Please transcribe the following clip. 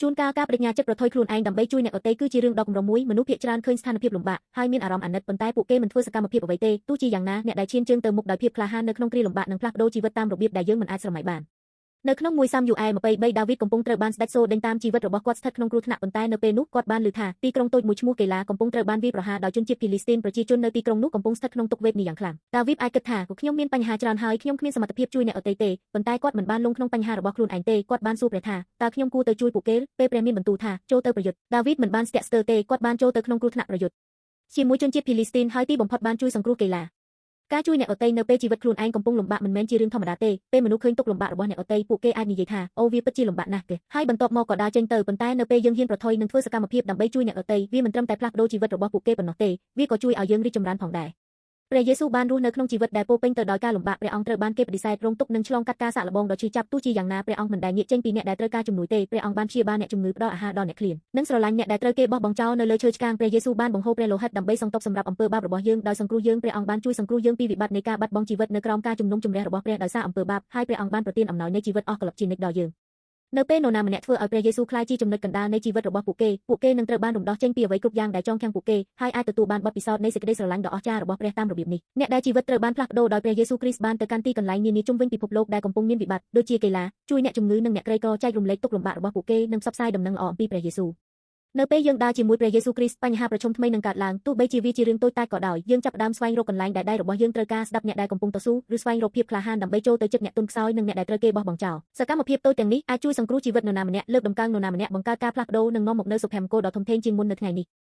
ជួនកាលការបដិញ្ញាចិត្តប្រថុយខ្លួនឯងដើម្បីជួយអ្នកដទៃគឺជារឿងដ៏កម្រមួយមនុស្សភាគច្រើនឃើញស្ថានភាពលំបាកហើយមានអារម្មណ៍អាណិតប៉ុន្តែពួកគេមិនធ្វើសកម្មភាពអ្វីទេទោះជាយ៉ាងណាអ្នកដែលឈានជើងទៅមុខដោយភាពក្លាហាននៅក្នុងគ្រាលំបាកនឹងផ្លាស់ប្ដូរជីវិតតាមរបៀបដែលយើងមិនអាចស្រមៃបាននៅក្នុង1សាមយូអែ23ដាវីតកំពុងត្រូវបានស្ដេចសូដេញតាមជីវិតរបស់គាត់ស្ថិតក្នុងគ្រោះថ្នាក់ប៉ុន្តែនៅពេលនោះគាត់បានឮថាទីក្រុងតូចមួយឈ្មោះកេឡាកំពុងត្រូវបានវាយប្រហារដោយជនជាតិភីលីស្ទីនប្រជាជននៅទីក្រុងនោះកំពុងស្ថិតក្នុងទុក្ខវេទនាយ៉ាងខ្លាំងដាវីតអាចគិតថាខ្ញុំមានបញ្ហាច្រើនហើយខ្ញុំគ្មានសមត្ថភាពជួយអ្នកដទៃទេប៉ុន្តែគាត់មិនបានលងក្នុងបញ្ហារបស់ខ្លួនឯងទេគាត់បានសួរព្រះថាតើខ្ញុំគួរទៅជួយពួកគេពេលព្រះមានបន្ទូលថាចូលទៅប្រយុទ្ធដាវីតមិនបានស្ទាក់ស្ទើរទេគាត់បានចូលទៅក្នុងគ្រោះថ្នាក់ប្រយុទ្ធជាមួយជនជាតិភីលីស្ទីនហើយទីបំផុតបានជួយសង្គ្រោះកេឡាការជួយអ្នកដទៃនៅពេលជីវិតខ្លួនឯងកំពុងលំបាកមិនមែនជារឿងធម្មតាទេពេលមនុស្សឃើញទុក្ខលំបាករបស់អ្នកដទៃពួកគេអាចនិយាយថាអូវាពិតជាលំបាកណាស់គេហើយបន្ទាប់មកក៏ដើរចេញទៅប៉ុន្តែនៅពេលយើងហ៊ានប្រថុយនិងធ្វើសកម្មភាពដើម្បីជួយអ្នកដទៃវាមិនត្រឹមតែផ្លាស់ប្ដូរជីវិតរបស់ពួកគេប៉ុណ្ណោះទេវាក៏ជួយឲ្យយើងរីកចម្រើនផងដែរព្រះយេស៊ូវបានរស់នៅក្នុងជីវិតដែលពោពេញទៅដោយការលំបាកព្រះអង្គត្រូវបានគេបដិសេធរងទុក្ខនិងឆ្លងកាត់ការសាកល្បងដ៏ឈឺចាប់ទោះជាយ៉ាងណាព្រះអង្គមិនដែលងាកចេញពីអ្នកដែលត្រូវការជំនួយទេព្រះអង្គបានព្យាបាលអ្នកជំងឺផ្ដល់អាហារដល់អ្នកឃ្លាននិងស្រឡាញ់អ្នកដែលត្រូវគេបោះបង់ចោលនៅលើឈើឆ្កាងព្រះយេស៊ូវបានបង្ហូរព្រះលោហិតដើម្បីសងតបសម្រាប់អំពើបាបរបស់យើងដោយសង្គ្រោះយើងព្រះអង្គបានជួយសង្គ្រោះយើងពីវិបត្តិនៃការបាត់បង់ជីវិតនៅក្រោមការជំនុំជម្រះរបស់ព្រះដោយសារអំពើបាបហើយព្រះអង្គបានប្រទានអំណោយនៃជីវិតអស់កល្បជានិច្ចដល់យើងនៅពេលនរណាម្នាក់ធ្វើឲ្យព្រះយេស៊ូវក្លាយជាចំណុចកណ្ដាលនៃជីវិតរបស់ពួកគេពួកគេនឹងត្រូវបានរំដោះចេញពីអ្វីគ្រប់យ៉ាងដែលចងខាំងពួកគេហើយអាចទទួលបានបទពិសោធន៍នៃសេចក្តីស្រឡាញ់ដ៏អស្ចារ្យរបស់ព្រះតាមរបៀបនេះអ្នកដែលជីវិតត្រូវបានផ្លាស់ប្ដូរដោយព្រះយេស៊ូវគ្រីស្ទបានទៅកាន់ទីកន្លែងនានាជុំវិញពិភពលោកដែលកំពុងមានវិបត្តិដូចជាកីឡាជួយអ្នកជំងឺនិងអ្នកក្រីក្រចែករំលែកទុក្ខលំបាករបស់ពួកគេនិងផ្សព្វផ្សាយដំណឹងល្អអំពីព្រះយេស៊ូវនៅពេលយើងដើរជាមួយព្រះយេស៊ូវគ្រីស្ទបញ្ហាប្រឈមថ្មីនឹងកើតឡើងទោះបីជាវាជារឿងតូចតាចក៏ដោយយើងចាប់ផ្ដើមស្វែងរកកន្លែងដែលដៃរបស់យើងត្រូវការស្ដាប់អ្នកដែលកំពុងតស៊ូឬស្វែងរកភាពក្លាហានដើម្បីចូលទៅជិតអ្នកទន់ខ្សោយនិងអ្នកដែលត្រូវគេបោះបង់ចោលសកម្មភាពតូចទាំងនេះអាចជួយសង្គ្រោះជីវិតនរណាម្នាក់លើកតម្កើងនរណាម្នាក់បង្កើតការផ្លាស់ប្ដូរនិងនាំមកនូវសុភមង្គលដ៏ធំធេងជាងមុននៅថ្ងៃនេះ។